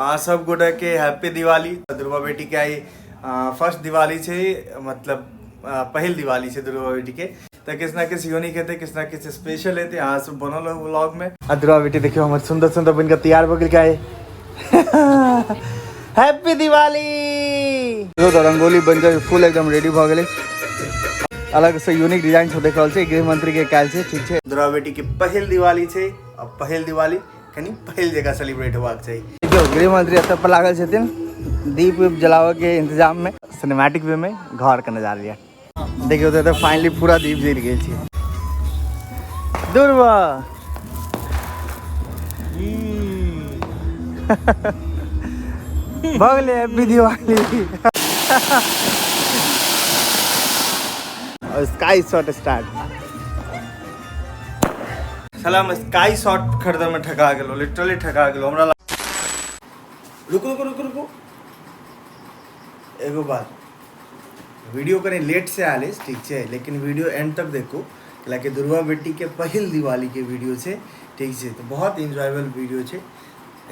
अहाँ सब गोटे के हैप्पी दिवाली। दुर्गा बेटी के आई फर्स्ट दिवाली छै, मतलब पहिल दिवाली छै दुर्गा बेटी के, तऽ किछु ना किछु यूनिक हेतै, किछु ना किछु स्पेशल हेतै। अहाँ सब बनल रहू व्लॉग में। आ दुर्गा बेटी देखियौ हमर सुंदर सुंदर बनि कऽ तैयार भऽ गेल आइ। हैप्पी दिवाली। तो रंगोली बन के फुल एकदम रेडी भऽ गेलै। अलग से यूनिक डिजाइन सब देख रहल छै, गृह मंत्री के कायल छै, ठीक छै। दुर्गा बेटी के पहिल दिवाली छै आ पहिल दिवाली कनि पहिल जगह सेलिब्रेट होबाक चाही। देखियौ गृह मंत्री एतऽ पर लागल छथिन दीप उप जलाबऽ के इंतजाम में। सिनेमैटिक वे में घर के नजारा लिया। देखियौ तऽ फाइनली पूरा दीप जरि गेल छै। दुर्वा भऽ गेलै happy Diwali. Sky shot start. साला हम स्काई शॉट खरीदे में ठका गेलो, लिटरली ठका गेलो हमरा। रुको रुको रुको रुको, एगो बात, वीडियो कनी लेट से आयल अछि, ठीक छै, लेकिन वीडियो एंड तक देखू, कैलाकि दुर्गा बेटी के पहिल दिवाली के वीडियो छै, ठीक छै, तऽ बहुत एन्जॉयबल वीडियो छै,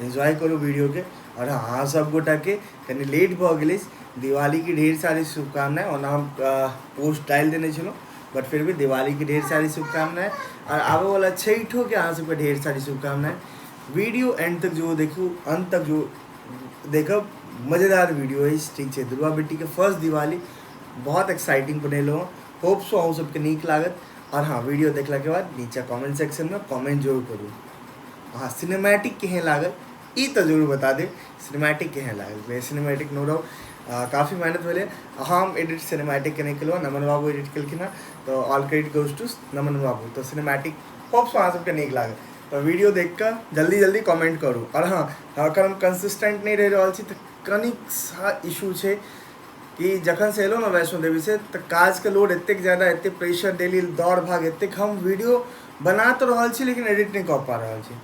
एन्जॉय करू वीडियो के। और हाँ, अहाँ सब गोटा के कनी लेट भऽ गेल अछि, दिवाली के ढेर सारी शुभकामनाएं। ओना हम पोस्ट डालि देने छलहुँ, बट फिर भी दिवाली के ढेर सारी शुभकामनाएं और आबे वाला छठो के अहाँ सबके ढेर सारी शुभकामनाएं। वीडियो एंड तक जो देखू, अंत तक जो देखब, मजेदार वीडियो अछि, ठीक छै। दुर्गा बेटी के फर्स्ट दिवाली बहुत एक्साइटिंग बनेलहुँ, होप सो अहूँ सबके नीक लागत। और हाँ, वीडियो देखला के बाद नीचा कमेंट सेक्शन में कमेंट जरूर करू, हाँ सिनेमैटिक केहन लागल ई तऽ जरूर बता देब, सिनेमैटिक केहन लागल। सिनेमैटिक नो डाउट काफ़ी मेहनत भेलै, हम एडिट सिनेमैटिक के नहि केलहुँ, नमन बाबू एडिट केलखिन हँ, तऽ ऑल क्रेडिट गोज टू नमन बाबू। तऽ सिनेमैटिक होप सो अहाँ सबके नीक लागल, तऽ वीडियो देख कऽ जल्दी जल्दी कमेंट करू। और हाँ, अगर हम कंसिस्टेंट नहि रहि रहल छी तऽ कनिक सा इशू छै कि जखन से एलहुँ ने वैष्णो देवी से, तऽ काजके लोड एतेक ज्यादा, एतेक प्रेशर, डेली दौड़ भाग एतेक, हम वीडियो बना तऽ रहल छी लेकिन एडिट नहि कऽ पा रहल छी,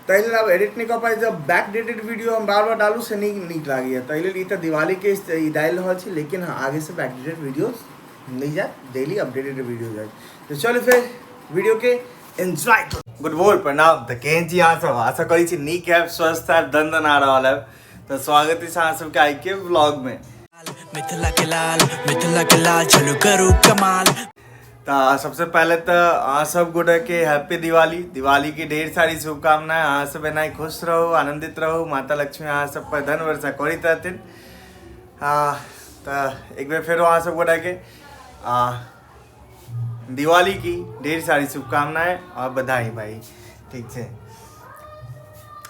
ताहि लेल आब एडिट नहि कऽ पाइ, जब बैक डेटेड वीडियो हम बार बार डालू से नीक नीक लागैए, ताहि लेल ई तऽ दिवालीके ई डालि रहल छी, लेकिन हाँ आगेसँ बैक डेटेड वीडियो नहि जायत, डेली अपडेटेड वीडियो जायत। तऽ चलू फेर वीडियोके एन्जॉय करू। गुड भोर, प्रणाम। तऽ केहन छी अहाँ सब? आशा करै छी नीक हैब, स्वस्थ हैब, दन दन आ रहल हैब। तऽ स्वागत अछि अहाँ सबके आइ के व्लॉग में। मिथिला के लाल, मिथिला के लाल, चलू करू कमाल। तऽ सबसे पहले तऽ अहाँ सब गोटे के हैप्पी दिवाली। दिवाली के ढेर सारी शुभकामनाएं। अहाँ सब एना खुश रहू, आनंदित रहू, माता लक्ष्मी अहाँ सब पर धन वर्षा करैत रहथिन। तऽ एक बेर फेरो अहाँ सब गोटे के दिवाली की ढेर सारी शुभकामनाएं और बधाई भाई, ठीक छै।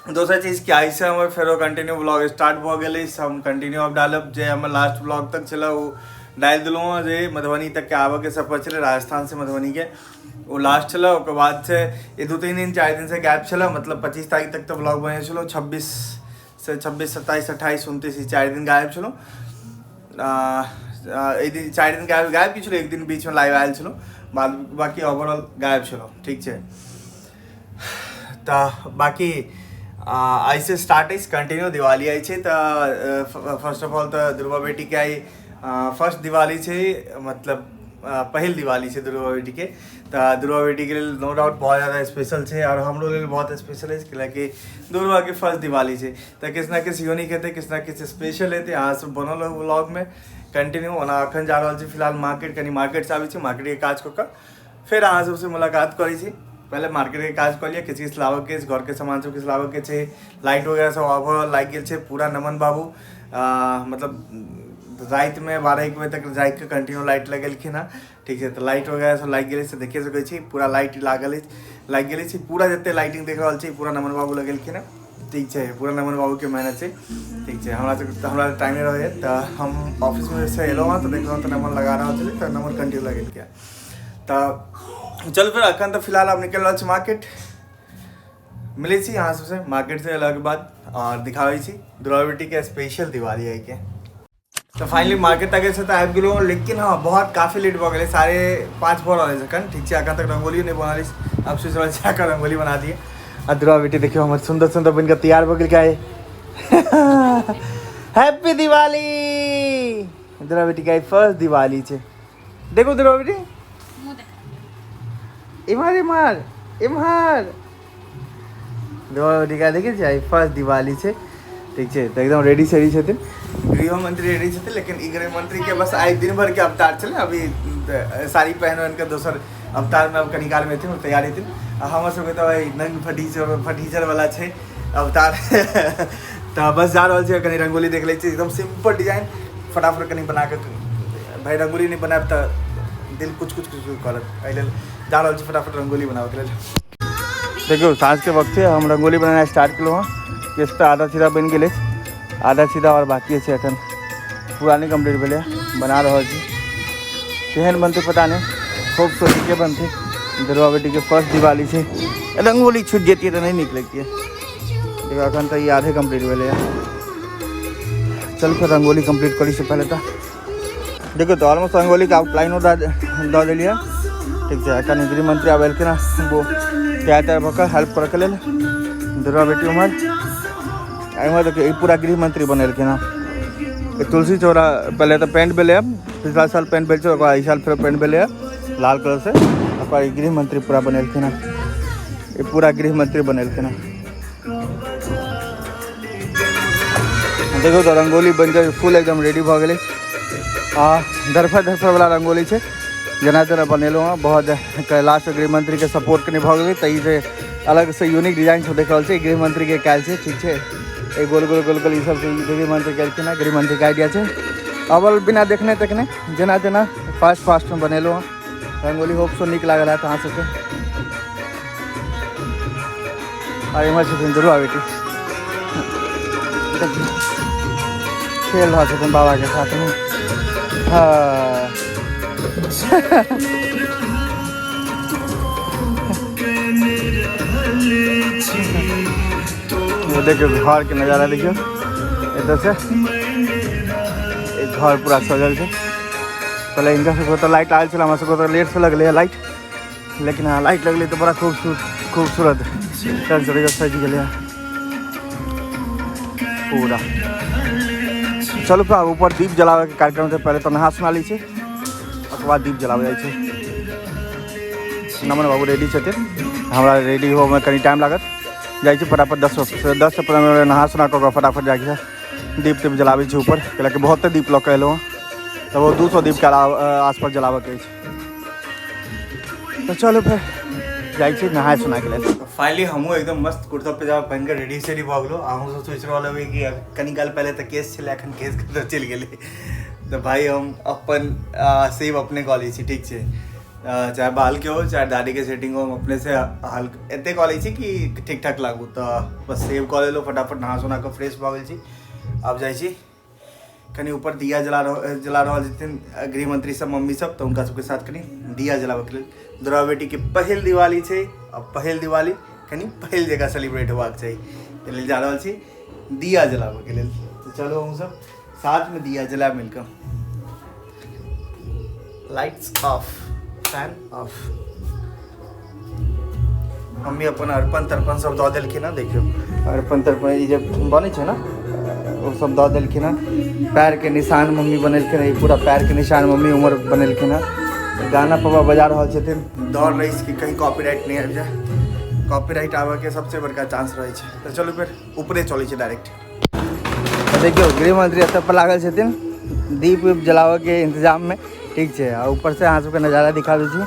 दोसर चीज कि आइ से हमर फेरो कंटिन्यू व्लॉग स्टार्ट भऽ गेल अछि, हम कंटिन्यू आब डालब, जे हमर लास्ट व्लॉग तक छलै ओ डालि देलहुँ हँ, जे मधुबनी तकके आबऽके सफर छलै, राजस्थानसँ मधुबनीके ओ लास्ट छलै। ओकर बाद से ई 2-3 दिन 4 दिन से गैप छलै, मतलब 25 तारीख तक तऽ व्लॉग बने छलहुँ, 26 से 26 27 28 29 ई 4 दिन गायब छलहुँ। एक दिन 4 दिन गायब, गायब की छलहुँ, एक दिन बीचमे लाइव आयल छलहुँ, बाद बाकी ओवरऑल गायब छलहुँ, ठीक छै। तऽ बाकी आइसँ स्टार्ट अछि कंटिन्यू दिवाली आइ छै। तऽ फर्स्ट ऑफ ऑल तऽ दुर्गा बेटीके आइ फर्स्ट दिवाली छै, मतलब पहिल दिवाली छै दुर्गा बेटीके, तऽ दुर्गा बेटीके लेल नो डाउट बहुत ज्यादा स्पेशल छै और हमरो लेल बहुत स्पेशल अछि, कैलाकि दुर्गाके फर्स्ट दिवाली छै, तऽ किछु ने किछु यूनिक हेतै, किछु ने किछु स्पेशल हेतै। अहाँ सब बनल रहू व्लॉगमे कंटिन्यू। ओना अखन जा रहल छी फिलहाल मार्केट, कनि मार्केटसँ आबै छी, मार्केटके काज कऽ कऽ फेर अहाँ सबसँ मुलाकात करै छी। पहिले मार्केटके काज कऽ लिअ, किछु किछु लाबऽके अछि, घरके सामान सब किछु लाबऽके छै, लाइट वगैरह सब आबऽ लागि गेल छै पूरा। नमन बाबू मतलब रातिमे 12-1 बजे तक जागिके कंटिन्यू लाइट लगेलखिन हँ, ठीक छै। तऽ लाइट वगैरह सब लागि गेलै से देखिए सकै छी, पूरा लाइट लागल अछि, लागि गेल अछि पूरा, जते लाइटिंग देख रहल छी पूरा नमन बाबू लगेलखिन हँ, ठीक छै, पूरा नमन बाबूके मेहनत छै, ठीक छै। हमरा सबके हमरा टाइम नहि रहैए, तऽ हम ऑफिसमे से एलहुँ हँ तऽ देखलहुँ तऽ नमन लगा रहल छलै, तऽ नमन कंटिन्यू लगेलकै। तऽ चलू फेर अखन तऽ फिलहाल आब निकलि रहल छी मार्केट, मिलै छी अहाँ सबसँ मार्केट से अयलाके बाद और दिखाबै छी दुर्गा बेटीके स्पेशल दिवाली आइके। तऽ फाइनली मार्केट तक से तऽ आबि गेलहुँ, लेकिन हाँ बहुत काफ़ी लेट भऽ गेलै, 5:30 भऽ रहल अछि अखन, ठीक छै। अखन तक रंगोलियो नहि बनल अछि, आब सोचि रहल छी आकर रंगोली बना दिए। आ दुर्गा बेटी देखियौ हमर सुन्दर सुन्दर बनि कऽ तैयार भऽ गेल आइ। हैप्पी दिवाली दुर्गा बेटी के आइ फर्स्ट दिवाली छै। देखो दुर्गा बेटी, इम्हर इम्हर इम्हर, दुर्गा बेटी के देखै छियै आइ फर्स्ट दिवाली छै। ठीक छै। तऽ एकदम रेडी सेडी छथिन। गृहमंत्री रेडी छथिन, लेकिन ई गृहमंत्री के बस आइ दिन भर के अवतार छलै। अभी साड़ी पहन वहन के दोसर अवतार में अब कनी काल में एथिन, तैयार हेथिन। आ हमर सबके तऽ भाई नंग फटीचर फटीचर वाला छै अवतार। तऽ बस जा रहल छै, कनी रंगोली देख लै छी, एकदम सिंपल डिजाइन फटाफट कनी बना के। भाई रंगोली नहि बनायब तऽ दिल कुछ कुछ कुछ करत, एहि लेल जा रहल छी फटाफट रंगोली बनाबऽके लेल। देखियौ, साँझके वक्त छै, हम रंगोली बनेनाइ स्टार्ट केलहुँ हँ। केस तऽ आधा सीधा बनि गेल अछि, आधा सीधा आओर बाकी छै, एखन पूरा नहि कम्प्लीट भेलै, बना रहल छी। केहन बनतै पता नहि, होप सो ठीके बनतै। दरुआ बेटीके फर्स्ट दिवाली छै, रंगोली छूटि जैतियै तऽ नहि नीक लगितियै। देखियौ, एखन तऽ ई आधे कम्प्लीट भेलैए। चल फेर रंगोली कम्प्लीट करी से पहिले। तऽ देखियौ, तऽ ऑलमोस्ट रंगोलीके आउटलाइनो दऽ देलियै, ठीक छै। एखन गृहमंत्री आब एलखिन हँ, वो तैयार तैयार भऽ कऽ हेल्प करऽके लेल। दुर्गा बेटी उम्हर, एम्हर देखियौ, ई पूरा गृहमंत्री बनेलखिन हँ। ई तुलसी चौरा पहिले तऽ पेंट भेलै, पिछला साल पेंट भेल छै, ओकर बाद एहि साल फेर पेंट भेलै लाल कलर से। ओकर बाद ई गृहमंत्री पूरा बनेलखिन हँ, ई पूरा गृहमंत्री बनेलखिन हँ। देखियौ, तऽ रंगोली बनि कऽ फुल एकदम रेडी भऽ गेलै। आ धरफड़ धरफड़ वाला रंगोली छै, जेना तेना बनेलहुँ हँ। बहुत कैलाश गृहमंत्रीके सपोर्ट कनि भऽ गेलै। तऽ ई जे अलगसँ यूनिक डिजाइन सब देख रहल छै, गृहमंत्रीके कयल छै, ठीक छै। ई गोल गोल गोल गोल ई सब गृहमंत्री केलखिन हँ, गृहमंत्रीके आइडिया छै। अव्वल बिना देखने देखने जेना तेना फास्ट फास्टमे बनेलहुँ हँ रंगोली। होप सो नीक लागल हैत अहाँ सबके। आ एम्हर छथिन दुर्गा बेटी, खेल रहल छथिन बाबाके साथमे। हाँ, देखियौ, घरके नजारा देखियौ एतऽ से। एक घर पूरा सजल छै। पहिले हिनका सबके ओतऽ लाइट लागल छलै, हमरा सबके ओतऽ लेटसँ लगलै लाइट, लेकिन हाँ, लाइट लगलै तऽ बड़ा खूबसूरत खूबसूरत ढंग से सजि गेलै पूरा। चलू फेर ऊपर दीप जलाबैके कार्यक्रम छै। पहिले तऽ नहा सुना लै छी, ओकर बाद दीप जलाबै जाइ छै। नमन बाबू रेडी छथिन, हमरा रेडी होबऽमे कनि टाइम लागत। जाइ छी फटाफट, 10 से 15 मिनट नहा सुना कऽ फटाफट जाके दीप तीप जलाबै छी ऊपर, कैलाकि बहुते दीप लऽ कऽ एलहुँ हँ, तऽ ओ 200 दीपके आसपास जलाबऽके अछि। तऽ चलू फेर जाइ छी नहाय सुनायके लेल। फाइनली हमहूँ एकदम मस्त कुर्ता पैजामा पहिन कऽ रेडी सेडी भऽ गेलहुँ। अहूँ सब सोचि रहल हेबै कि कनी काल पहिले तऽ केस छलै, एखन केस कतऽ चलि गेलै? तऽ भाई, हम अपन सेव अपने कऽ लै छी, ठीक छै। चाहे बालके हो, चाहे दाढ़ीके सेटिंग हो, हम अपने से हल एते कऽ लै छी कि ठीक ठाक लागू। तऽ बस सेव कऽ लेलहुँ फटाफट, नहा सोना कऽ फ्रेश भऽ गेल छी। आब जाइ छी कनि ऊपर, दिया जला रहल छथिन गृहमंत्री सब, मम्मी सब, तऽ हुनका सबके साथ कनि दिया जलाबऽके लेल। दुर्गा बेटीके पहिल दिवाली छै आ पहिल दिवाली कनि पहिल जगह सेलिब्रेट होबाक चाही, ताहि लेल जा रहल छी दिया जलाबऽके लेल। तऽ चलू, हम सब साथमे दिया जलायब मिलकऽ। Lights off, fine of. Mummy अपन अर्पण तर्पण सब दऽ देलखिन हँ। देखियौ, अर्पण तर्पण ई जे बनै छै ने, ओ सब दऽ देलखिन हँ। पैरके निशान मम्मी बनेलखिन हँ, ई पूरा पैरके निशान मम्मी उमर बनेलखिन हँ। गाना पापा बजा रहल छथिन। डर रही कि कहीं कॉपीराइट नहि आबि जाए। कॉपीराइट आबऽके सबसे बड़का चांस रहै छै। तऽ चलू फेर ऊपरे चलै छै डायरेक्ट। तऽ देखियौ, गृहमंत्री एतऽ पर लागल छथिन दीप उप जलाबऽके इंतजाममे, ठीक छै। आ ऊपरसँ अहाँ सबके नजारा दिखाबै छी।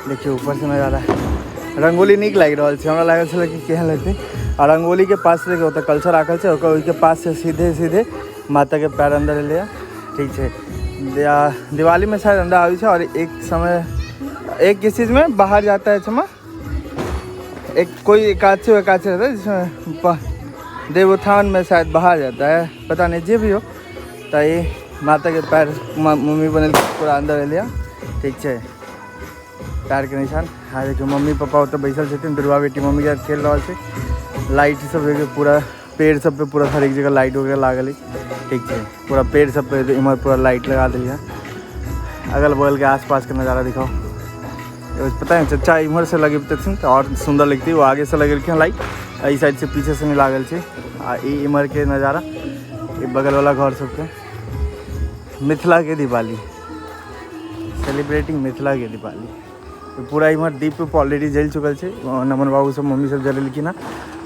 देखियौ ऊपरसँ नजारा। रंगोली नीक लागि रहल छै। हमरा लागल छलै कि केहन लगतै। आ रंगोलीके पास देखियौ, ओतऽ कलशा राखल छै, ओकर ओहिके पास से सीधे सीधे माताके पैर अंदर एलैए, ठीक छै। दिवाली में शायद अंदर आबै छै और एक समय एक किस चीज में बाहर जाता है क्षमा एक कोई एकादशी एकादशी रहता है, जिसमें देवोत्थान में शायद बाहर जाता है, पता नहीं, जे भी हो। तऽ ई माताके पैर मम्मी बनेल, पूरा अंदर एलियै, ठीक छै, पैरके निशान। हाँ, देखियौ, मम्मी पापा ओतऽ बैसल छथिन, दुर्गा बेटी मम्मी के साथ खेल रहल छै। लाइट सब देखियौ, पूरा पेड़ सब पे पूरा हरेक जगह लाइट वगैरह लागल अछि, ठीक छै। पूरा पेड़ सब पे इम्हर पूरा लाइट लगा देलियै। अगल बगल के आस पास के नज़ारा दिखाओ। एगो पता है चचा इम्हर से लगेबतथिन तऽ आओर सुन्दर लगतै। ओ आगे से लगेलखिन लाइट, एहि साइड से पीछे से नहि लागल छै। आ ई इम्हर के नजारा, ई बगल वाला घर सबके। मिथिला के दिवाली सेलिब्रेटिंग, मिथिला के दिवाली। ई पूरा इम्हर दीप उप ऑलरेडी जलि चुकल छै। नमन बाबू सब, मम्मी सब जलेलखिन हँ।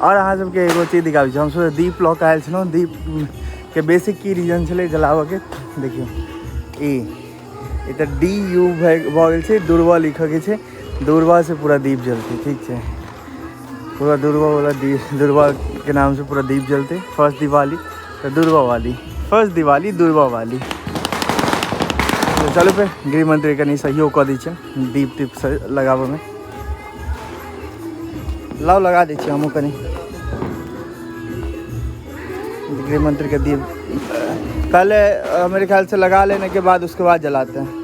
आओर अहाँ सबके एगो चीज दिखाबै छी। हमसब दीप लऽ कऽ आयल छलहुँ। दीपके बेसिक की रीजन छलै जलाबऽके, देखियौ ई तऽ डी यू भऽ गेल छै, दुर्वा लिखऽके छै, दुर्वा से पूरा दीप जलतै, ठीक छै। पूरा दुर्वा वाला दीप, दुर्वा के नाम से पूरा दीप जलतै। फर्स्ट दिवाली तऽ दुर्वा वाली, फर्स्ट दिवाली दुर्वा वाली। तऽ चलू फेर गृहमंत्री कनि सहयोग कऽ दै छियनि दीप तीप लगाबऽमे। लाउ लगा दै छियै हमहूँ कनि गृहमंत्री के दीप। पहले मेरे ख्याल से लगा लेने के बाद उसके बाद जलाते हैं।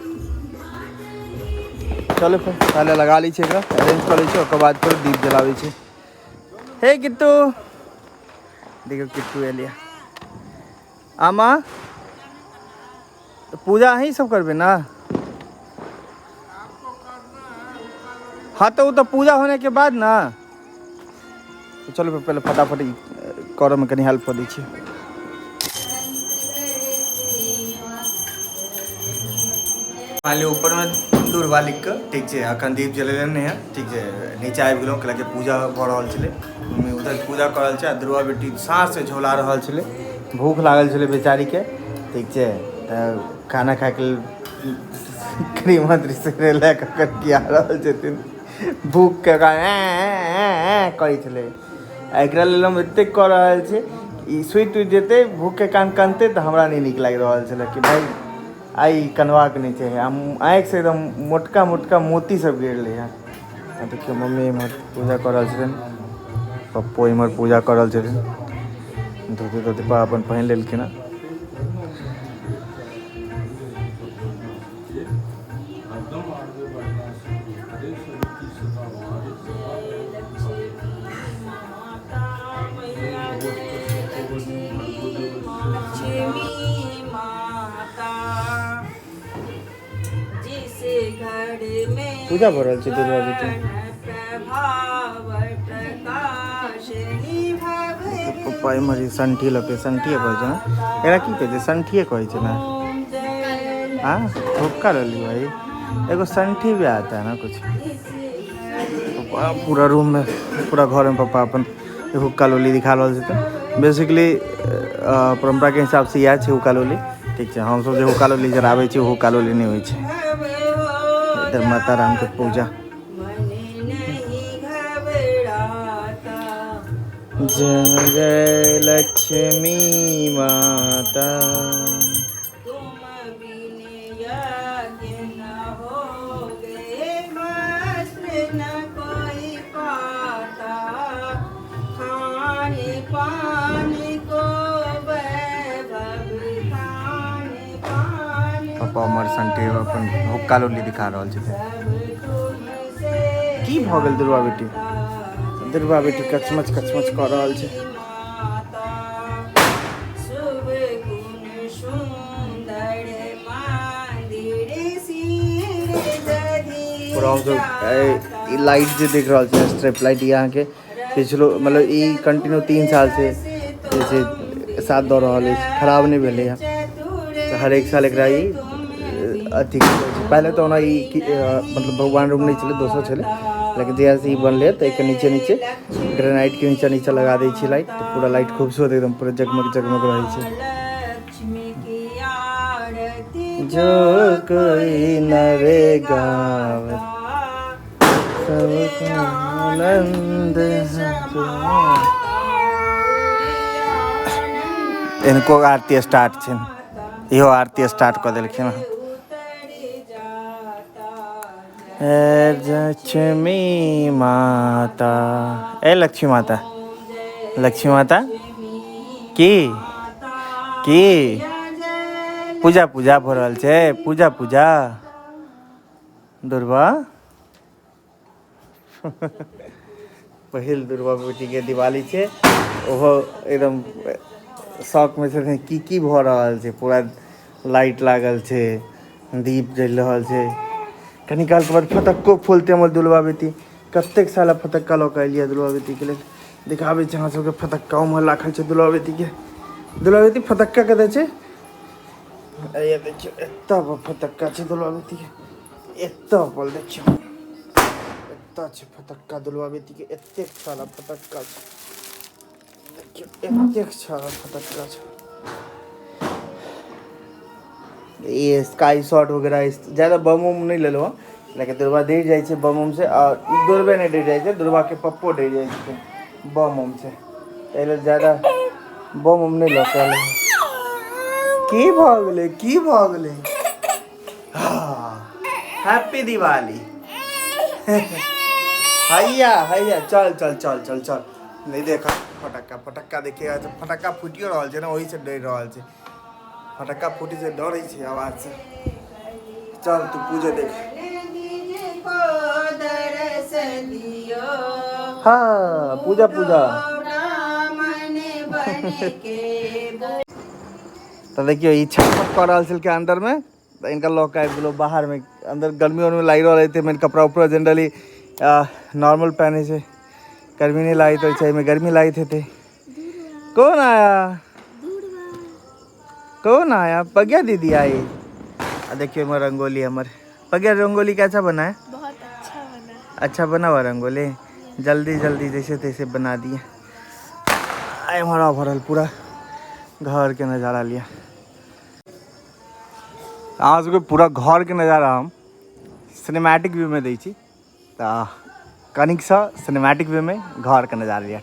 चलो फिर पहले लगा ली छियै, अरेंज कऽ लै छियै, ओकर बाद फेर दीप जलाबै छियै। हे किट्टू, देखियौ किट्टू एलियै। आमा तऽ पूजा अहीं सब करबै ना? हाँ तो वो तो पूजा होने के बाद ना। तो चलो फिर पहले फटाफट करऽ में कनि हेल्प कऽ दै छियै। फाइनली ऊपर में दुर्वा लिख कऽ, ठीक छै, अखन दीप जलेलै नहि है, ठीक छै। नीचा आबि गेलहुँ, कैलाकि पूजा भऽ रहल छलै। मम्मी उधर पूजा कऽ रहल छै आ दुर्वा बेटी साँझसँ झोला रहल छलै, भूख लागल छलै बेचारीके, ठीक छै। तऽ खाना खायके लेल गृहमंत्री से लए कऽ कटिया रहल छथिन। भूखके कारण करै छलै। आ एकरा लेल हम एतेक कऽ रहल छी, ई सुति उति जेतै, भूखके कारण कनतै तऽ हमरा नहि नीक लागि रहल छलै कि भाय आइ कनबाक नहि चाही। आ आँखिसँ एकदम मोटका मोटका मोती सब गिरलै हँ। आ देखियौ मम्मी इम्हर पूजा कऽ रहल छथिन, पप्पो इम्हर पूजा कऽ रहल छथिन, धोती तोती पर अपन पहिन लेलखिन हँ। पूजा भऽ रहल छै दुर्गा जी। पप्पा इम्हर संठी लऽ के, संठिए कहै छै ने एकरा, की कहै छै? संठिए कहै छै ने? हाँ, हुक्का लली भाई, एगो संठी भी आता है ना कुछ। पप्पा पूरा रूम में, पूरा घर में पप्पा अपन हुक्का लोली दिखा रहल छथिन। बेसिकली परम्परा के हिसाब से इएह छै हुक्का लोली, ठीक छै। हमसब जे हुक्का लोली जराबै छी, हुक्का लोली नहि होइ छै। इधर माता राम के पूजा। जय जय लक्ष्मी माता। पप्पा उमर संटे अपन हुक्का लोली दिखा रहल छथिन। की भऽ गेल दुर्गा बेटी? दुर्गा बेटी कचमच कचमच कऽ रहल छै। पूरा हमसब ई लाइट जे देख रहल छै, स्ट्रिप लाइट, ई अहाँके पिछलो मतलब ई कंटिन्यू 3 साल से जे छै साथ दऽ रहल अछि, खराब नहि भेलै हँ। तऽ हर एक साल एकरा ई अथी पहले तऽ ओना ई मतलब भगवान रूम नहि छलै, दोसर छलै, लेकिन जहियासँ ई बनलै तऽ एहिके नीचे नीचे ग्रेनाइटके नीचा नीचा लगा दै छियै लाइट, तऽ पूरा लाइट खूबसूरत एकदम पूरा जगमग जगमग रहै छै। जो कोई नरे गावे सब आनंद। इनको आरती स्टार्ट छै, इहो आरती स्टार्ट कऽ देलखिन हँ। लक्ष्मी माता, ए लक्ष्मी माता, लक्ष्मी माता की की पूजा पूजा भऽ रहल छै, पूजा पूजा दुर्वा। पहिल दुर्गा बेटीके दिवाली छै, ओहो एकदम शौकमे छथिन की की भऽ रहल छै। पूरा लाइट लागल छै, दीप जलि रहल छै, कनी कालके बाद फटक्को फोलतै हमर दुर्गा बेटी। कतेक सारा फटक्का लऽ कऽ एलियै दुर्गा बेटीके लेल, देखाबै छी अहाँ सबके। फटक्का उम्हर राखल छै दुर्गा बेटीके। दुर्गा बेटी फटक्का कतऽ छै? अरे देखियौ एतऽ पर फटक्का छै दुर्गा बेटीके, एतऽ पर देखियौ एतऽ छै फटक्का दुर्गा बेटीके, एतेक सारा फटक्का छै। देखियौ एतेक छह फटक्का छै। ई स्काई शॉट वगैरह ज्यादा बम उम नहि लेलहुँ हँ, लेकिन दुर्बा डरि जाइ छै बम उमसँ, आ दुर्बे नहि डरि जाइ छै, दुर्बाके पप्पो डरि जाइ छै बम उमसँ, ताहि लेल ज्यादा बम उम नहि लऽ कऽ एलहुँ। की भऽ गेलै, की भऽ गेलै? हैप्पी दिवाली। हैया हैया, चल चल चल चल चल। नहि देख, फटक्का फटक्का देखिए, फटक्का फूटियो रहल छै ने, ओहिसँ डरि रहल छै। फटक्का फूटी से डरै छै आवाज से। चल तू पूजे देख। हाँ पूजा पूजा। तऽ देखियौ ई छटपट कऽ रहल छलकै अन्दरमे, तऽ इनका लऽ कऽ आबि गेलहुँ बाहरमे। अन्दर गर्मी उर्मी लागि रहल हेतै, मेन कपड़ा उपड़ा जनरली नॉर्मल पहिनै छै, गर्मी नहि लागैत रहै छै, एहिमे गर्मी लागैत हेतै। कौन आया, कौन आया? पगिया दीदी आई। आ देखियो हमर रंगोली, हमर पगिया रंगोली कैसा बना है? बहुत अच्छा बना है। अच्छा बना हुआ रंगोली, जल्दी जल्दी जैसे तैसे बना दिए। आइ हमारा भरल पूरा घर के नज़ारा लिया। अहाँ सबके पूरा घर के नज़ारा हम सिनेमैटिक व्यू में दै छी, तऽ कनिकसँ सिनेमैटिक व्यू में घर के नज़ारा लिया।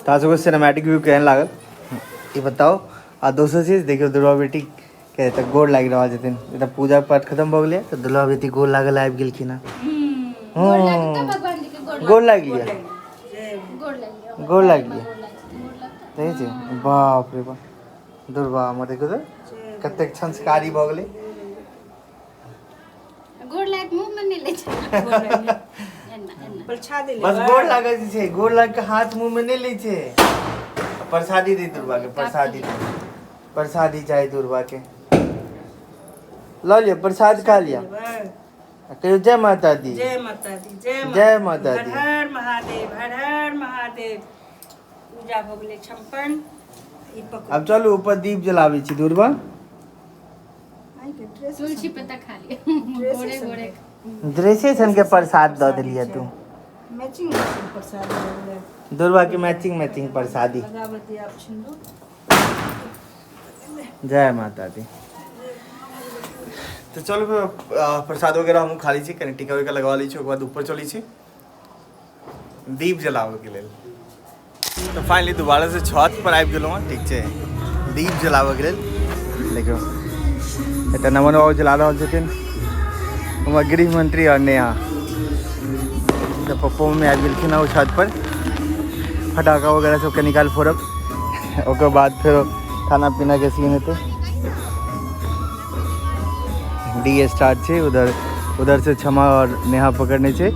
तऽ सबके सिनेमैटिक व्यू केहन लागल ई बताउ। आ दोसर चीज देखियौ, दुर्गा बेटी के तऽ गोर लागि रहल छथिन। तऽ पूजा पाठ खत्म भऽ गेलै तऽ दुर्गा बेटी गोर लागल आबि गेलखिन हँ। गोर लागि लिअ, गोर लागि लिअ। देखै छी, बाप रे बाप, दुर्गा हमर देखियौ तऽ कतेक संस्कारी भऽ गेलै। गोर लाग मुंह में नहीं ले छै। एना एना प्रसादी बस गोर लागै छै, गोर लाग के हाथ मुंह में नहीं लै छै। प्रसादी दे दुर्गा के, प्रसादी दे, प्रसादी चाही दुर्गा के। लऽ लिअ प्रसाद, खा लिअ, कहियो जय माता दी। जय माता दी, जय जय माता दी। हर हर महादेव, हर हर महादेव। पूजा भऽ गेलै छप्पन ई पकड़ू। आब चलू ऊपर दीप जलाबै छी दुर्गा। तुलसी पत्ता खा लिया गोरे गोरे। ड्रेसे सन के प्रसाद दऽ देलियै तू। मैचिंग मैचिंग प्रसाद भऽ गेलै। दुर्गा के मैचिंग मैचिंग प्रसादी। लगाबती आब छिंदू। जय माता दी। तऽ चलू फेर प्रसाद वगैरह हमहूँ खा लै छी, कनि टीका उका लगवा लै छी, ओकर बाद ऊपर चलै छी दीप जलाबऽके लेल। तऽ फाइनली दोबारा से छत पर आबि गेलहुँ हँ, ठीक छै, दीप जलाबऽके लेल। देखियौ एतऽ नमन बाबू जला रहल छथिन, हमर गृहमंत्री आओर नेहा। तऽ पप्पो मम्मी आबि गेलखिन हँ ओ छत पर। फटाका वगैरह सबके निकाल फोड़ब, ओकर बाद फेरो खाना पीनाके सीन हेतै। डी स्टार्ट छै। उधर उधर से क्षमा और नेहा पकड़ने छै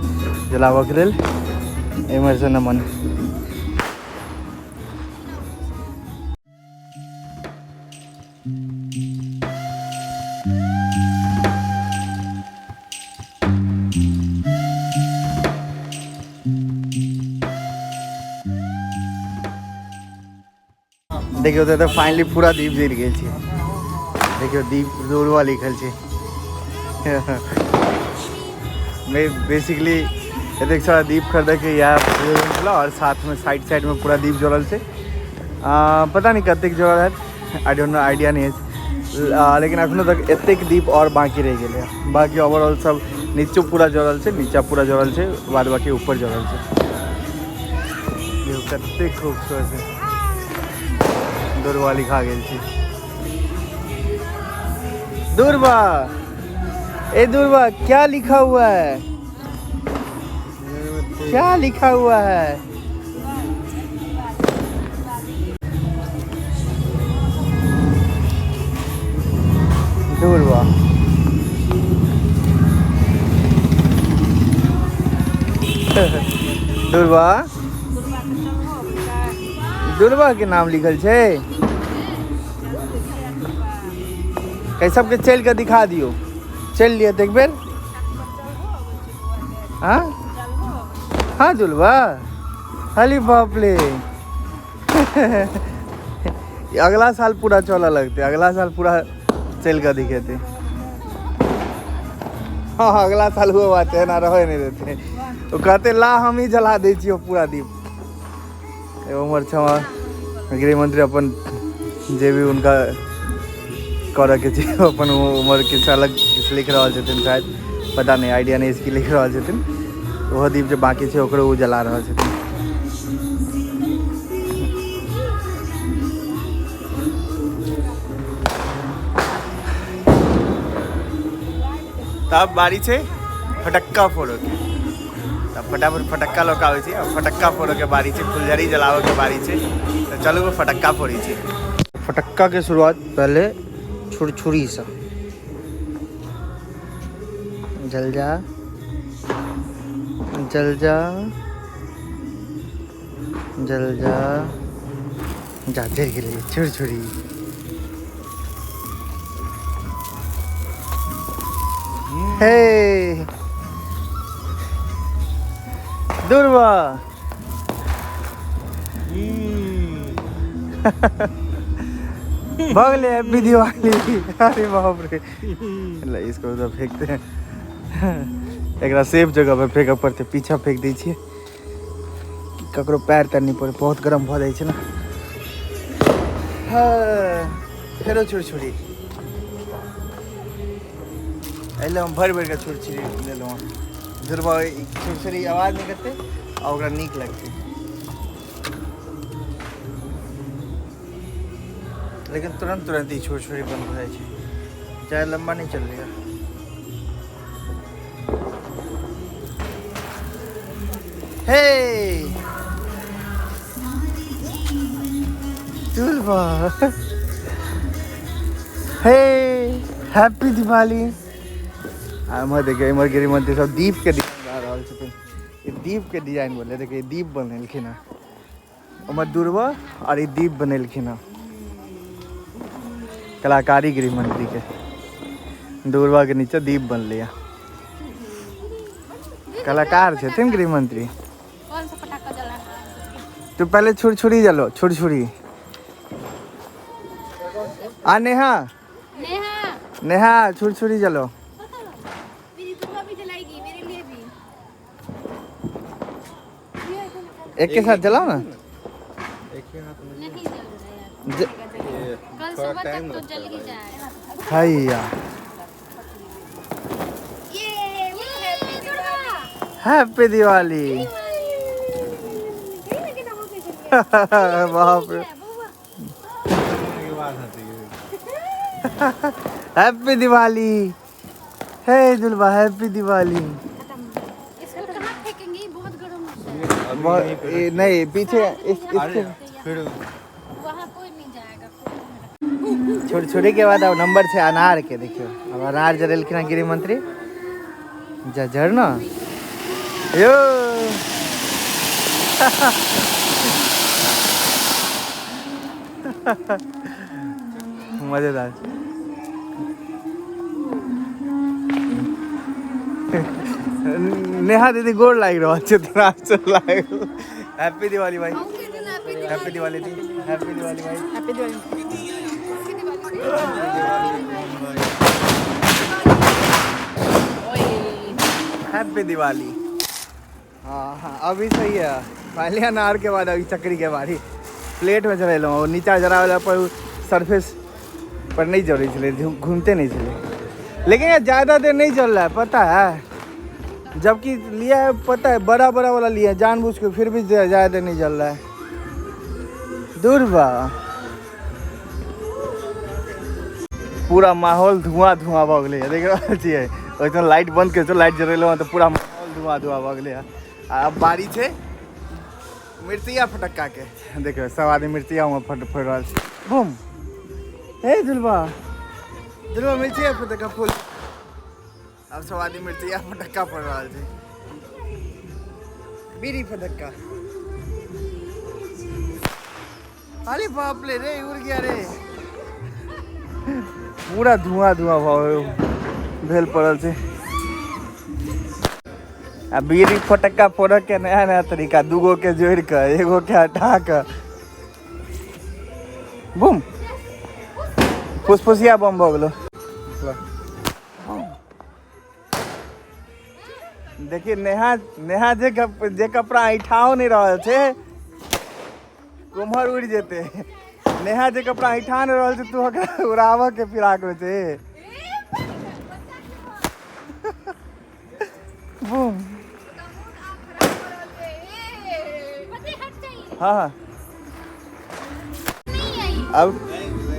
जलाबऽके लेल, एम्हर से नमन। देखियौ तऽ एतऽ फाइनली पूरा दीप जरि गेल छै। देखियौ दीप दुर्वा लिखल छै। बेसिकली एतेक सारा दीप खरीदके इएह प्रयोजन छलै। आओर साथमे साइड साइडमे पूरा दीप जड़ल छै। पता नहि कतेक जड़ल हैत, I don't know, idea नहि अछि, लेकिन अखनो तक एतेक दीप आओर बाँकी रहि गेलै। बाँकी ओवरऑल सब नीचो पूरा जड़ल छै, नीचा पूरा जड़ल छै, बाद बाँकी ऊपर जड़ल छै। देखियौ कतेक खूबसूरत छै, दुर्वा लिखा गेल छै। दुर्वा, ए दुर्वा, क्या लिखा हुआ है? क्या लिखा हुआ है? दुर्वा। दुर्वा, दुर्वा के नाम लिखल छै। कहीं सबके चल के दिखा दियो। चल लिअ तऽ एक बेर। हाँ हाँ दुर्वा, अरे बाप रे, अगला साल पूरा चलऽ लगतै, अगला साल पूरा चल के दिखेतै। हाँ अगला साल हुआ बात है ना, रहे नहीं देते तो कहते ला हम ही जला दै छियै पूरा दीप। एगो उम्हर क्षमा गृहमंत्री अपन जे भी उनका करऽ के छै अपन उम्हर किछु अलग किछु लिख रहल छथिन शायद, पता नहि, आइडिया नहि की लिख रहल छथिन। ओहो दीप जे बाँकी छै ओकरो ओ जला रहल छथिन। तब बारी छै फटक्का फोड़ऽ के। तब फटाफट फटक्का लऽ कऽ आबै छै आ फटक्का फोड़ऽ के बारी छै, फुलझड़ी जलाबऽ के बारी छै। तऽ चलू फटक्का फोड़ै छी। फटक्का के शुरुआत पहले छुरछुरी से। जल जा, जल जा, जल जा, जा, जरि गेलै छुरछुरी। हे दुर्वा, भऽ गेलै हैप्पी दिवाली। अरे बाप रे, ले इसको उधर फेंकते हैं। एकरा सेफ जगह पे फेंकऽ पड़तै, पीछा फेंक दै छियै ककरो पैर तर नहि पड़े, बहुत गरम भऽ जाइ छै ने। हाँ, फेरो छुरछुरी एहिले हम भरि भरि कऽ छुरछुरी लेलहुँ हँ। दुर्बा छुरछुरी आवाज नहि करतै आ ओकरा नीक लगतै, लेकिन तुरंत तुरंत ई छुरछुरी बंद भऽ जाइ छै, चाहे लम्बा नहि चलैया। हे दुर्बा, हे हैप्पी दिवाली। आ एम्हर देखियौ, एम्हर गृहमंत्री सब दीप के डिजाइन बना रहल छथिन। ई दीप के डिजाइन बनलै, देखियौ ई दीप बनेलखिन हँ उम्हर दुर्बा, और ई दीप बनेलखिन हँ। कलाकारी गृहमंत्री के, दुर्बा के नीचे दीप बनलै हँ। कलाकार छथिन गृहमंत्री। कौन सा पटाखा जलाना है? तो पहले छुरछुरी जलो, छुरछुरी। आ नेहा, नेहा, नेहा छुरछुरी जलो। मेरी दुर्गा भी जलाएगी, मेरे लिए भी। एक के साथ जलाओ ना। नहीं जल रहा है यार, कल सुबह तक तो जल ही जाएगा। हैया ये ये दुर्गा, हैप्पी दिवाली। बाप रे, हैप्पी दिवाली। हे दुर्बा, हैप्पी दिवाली। इसको कहाँ फेंकेंगे? बहुत गर्म होता है। नहीं, पीछे इस इसके फिर वहाँ कोई नहीं जाएगा, कोई नहीं। छुरछुरी के बाद अब नंबर छै अनार के। देखियौ अब अनार जरेलखिन हँ गृह मंत्री। जा जर न यो। मजेदार। नेहा दीदी गोर लागि रहल छै तोरा से लागल। हैप्पी दिवाली भाई, हैप्पी दिवाली दी, हैप्पी दिवाली भाई, हैप्पी दिवाली। हैप्पी दिवाली। हाँ हाँ अभी सही है। पहले अनार के बाद अभी चक्री के बारी। प्लेट में जरेलहुँ और नीचा जरावला पर सरफेस पर नहीं जरै छलै, घूमते नहीं छलै। लेकिन यार ज़्यादा देर नहीं चल रहा है, पता है। जबकि लिया है, पता है, बड़ा बड़ा वाला लिया है जानबूझ के, फिर भी ज़्यादा देर नहीं चल रहा है। दूर बा पूरा माहौल धुआं धुआं भऽ गेलै। देख रहल छियै ओहिठाम लाइट बंद कर लाइट जरेलहुँ तऽ पूरा माहौल धुआं धुआं भऽ गेलै। आ अब बारी छै मिर्चिया फटक्का के। देखियौ सब आदमी मिर्चिया में फट फोड़ि रहल छै। बूम हे दुलबा दुलबा मिर्चिया फटक्का फूल। अब सब आदमी मिर्चिया फटक्का फोड़ रहल छै। बीड़ी फटक्का। अरे बाप रे रे उड़ गया रे। पूरा धुआं धुआं भऽ भेल पड़ल छै। आ बीड़ी फटक्का फोड़ऽ के नया नया तरीका, दूगो के जोड़ि कऽ एगो के हटा कऽ बूम फुसफुसिया बम भऽ गेलो। देखिए नेहा नेहा जे जे कपड़ा ऐठाओ नहीं रहल छै कुम्हर उड़ि जेतै। नेहा जे कपड़ा ऐठा नहीं रहल छै तू ओकरा उड़ाबऽ के फिराक में छै। बूम। हाँ हाँ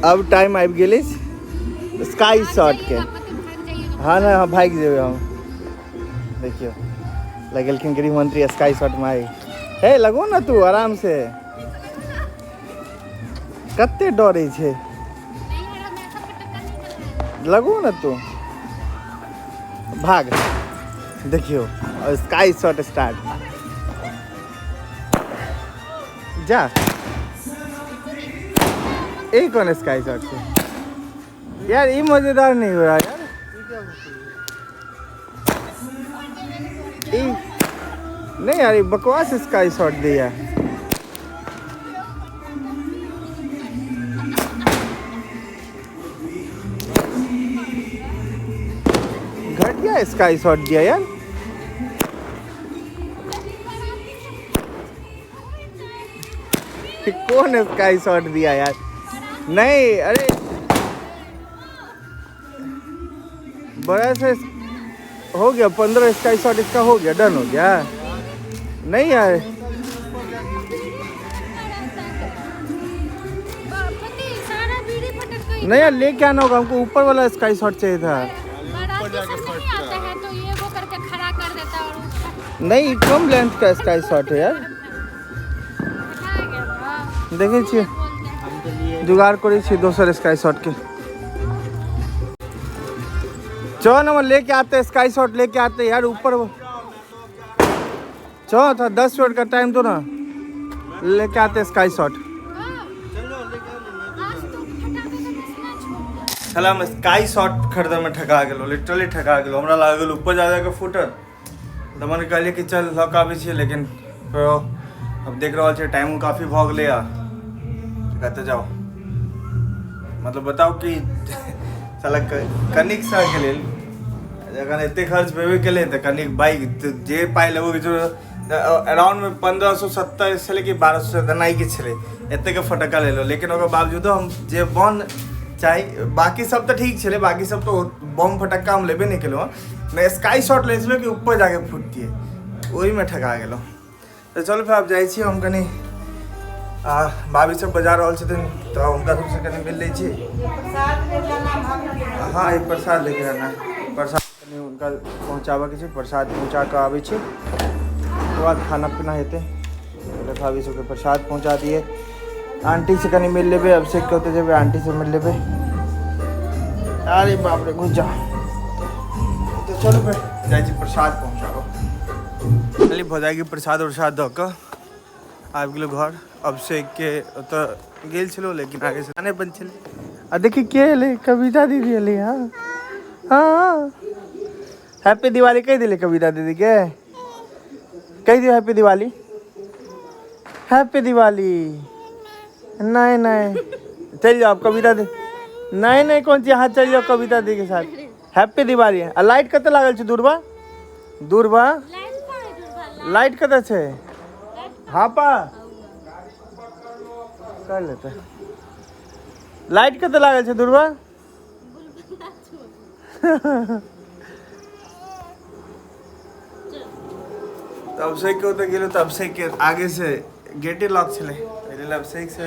अब टाइम आबि गेलै स्काई शॉट के। हाँ ना हाँ भागि जेबै हम। देखियौ लगेलखिन गृहमंत्री स्काई शॉट में आई। हे लगो ना तू आराम से, कते डरे छै। लगो ना तू भाग। देखियौ स्काई शॉट स्टार्ट। जा ये कौन स्काई शॉट छै यार, ये मजेदार नहीं हो रहा यार। ये नहीं यार, ये बकवास स्काई शॉट दिया। घटिया स्काई शॉट दिया यार। कौन स्काई शॉट दिया यार? नहीं अरे बड़ा सा हो गया, 15 स्काई शॉट इसका हो गया, डन हो गया। नहीं यार नहीं यार, लेके आना होगा हमको, ऊपर वाला स्काई शॉट चाहिए था। तो ये वो करके खड़ा कर देता और नहीं कम लेंथ का स्काई शॉट है यार। देखे छियै जुगाड़ करै छी दोसर स्काई शॉट के। चलो ना लेके आते, स्काई शॉट लेके आते यार ऊपर। चलो था 10 मिनट का टाइम दो ना, लेके आते स्काई शॉट। साला हम स्काई शॉट खरीदे में ठका गेलो, लिटरली ठका गेलो। हमरा लागल ऊपर जा जाके फूटल तऽ मन कहलियै कि चल लऽ कऽ आबै छियै, लेकिन फेरो अब देख रहल छियै टाइमो काफी भऽ गेलै आ कतऽ जाउ। मतलब बताउ कि साला कनिक सा के लेल जखन एते खर्च भेबे केलै तऽ कनिक बाइक जे पाइ लेबो कि अराउंड में 1570 छलै कि 1200 एनाही किछु छलै, एतेक फटक्का लेलहुँ। लेकिन ओकर बावजूदो हम जे बम चाही, बाकी सब तऽ ठीक छलै, बाकी सब तऽ बम फटक्का हम लेबे नहि केलहुँ हँ। नहि स्काई शॉट लै छलहुँ कि ऊपर जाके फुटतियै, ओहिमे ठका गेलहुँ। तऽ चलू फेर आब जाइ छी हम कनि, आ भाभी सब बजा रहल छथिन तऽ हुनका सबसँ कनि मिल लै छी। हाँ ई प्रसाद लेके आना है, प्रसाद कनि हुनका पहुँचाबऽके छै, प्रसाद पहुँचा कऽ आबै छी, ओकर बाद खाना पीना हेतै। पहिले भाभी सबके प्रसाद पहुँचा दिए, आंटी से कनि मिल लेबै, अभिषेक के ओतऽ जेबै आंटी से मिल लेबै। अरे बाप रे, घुस जाओ। तऽ चलू फेर जाइ छी प्रसाद पहुँचाबऽ। खाली भौजाइके प्रसाद उरसाद दऽ कऽ आबि गेलहुँ घर। अभिषेकके ओतऽ गेल छलहुँ, लेकिन आगे से नहि बंद छलै। आ देखी के एलै, कविता दीदी एलै। हँ हँ, हैप्पी दिवाली कहि देलै कविता दीदीके, कहि दियौ हैप्पी दिवाली, हैप्पी दिवाली। नहीं नहीं, चल जाओ कविता दी। नहीं नहीं, कौन चीज, हाँ चल जाओ कविता दी के साथ, हैप्पी दिवाली। आ लाइट कतऽ लागल छै दूरबा? दूरबा लाइट कतऽ छै? हाँ पा कर लेते। लाइट कतऽ लागल छै दूरबा? तऽ अभिषेक के ओतऽ गेलहुँ तऽ अभिषेक के आगे से गेटे लॉक छलै, एहि लेल अभिषेक से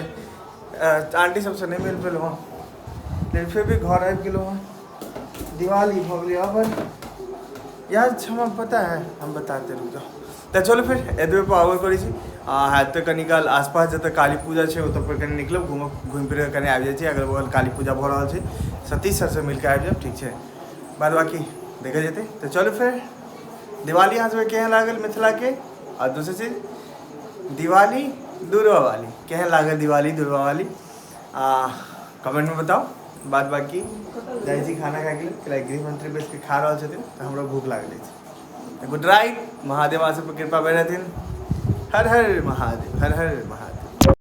आंटी सबसँ नहि मिल पेलहुँ हँ, लेकिन फिर भी घर आबि गेलहुँ हँ। दिवाली भऽ गेलै अब यार, हमरा पता है, हम बताते, रुक जाओ। तऽ चलू फेर एतबे पर आबऽ करै छी। हैत तऽ कनी काल आसपास जतऽ काली पूजा छै ओतऽ पर कनि निकलब, घूमब, घुमि फिर कऽ कनि आबि जाइ छी। अगल बगल काली पूजा भऽ रहल छै, सतीश सरसँ मिल कऽ आबि जायब, ठीक छै? बाद बाकी देखल जेतै। तऽ चलू फेर, दिवाली अहाँ सबके केहन लागल मिथिलाके, आ दोसर चीज दिवाली दुर्गा वाली केहन लागल, दिवाली दुर्गा वाली आ कमेंटमे बताउ। बाद बाकी जाइ छी खाना खाइके लेल, कैलाकि गृहमंत्री बैस के खा रहल छथिन तऽ हमरो भूख लागल अछि। गुड नाइट, महादेव अहाँ सबके कृपा बनि रहथिन। हर हर महादेव, हर हर महादेव।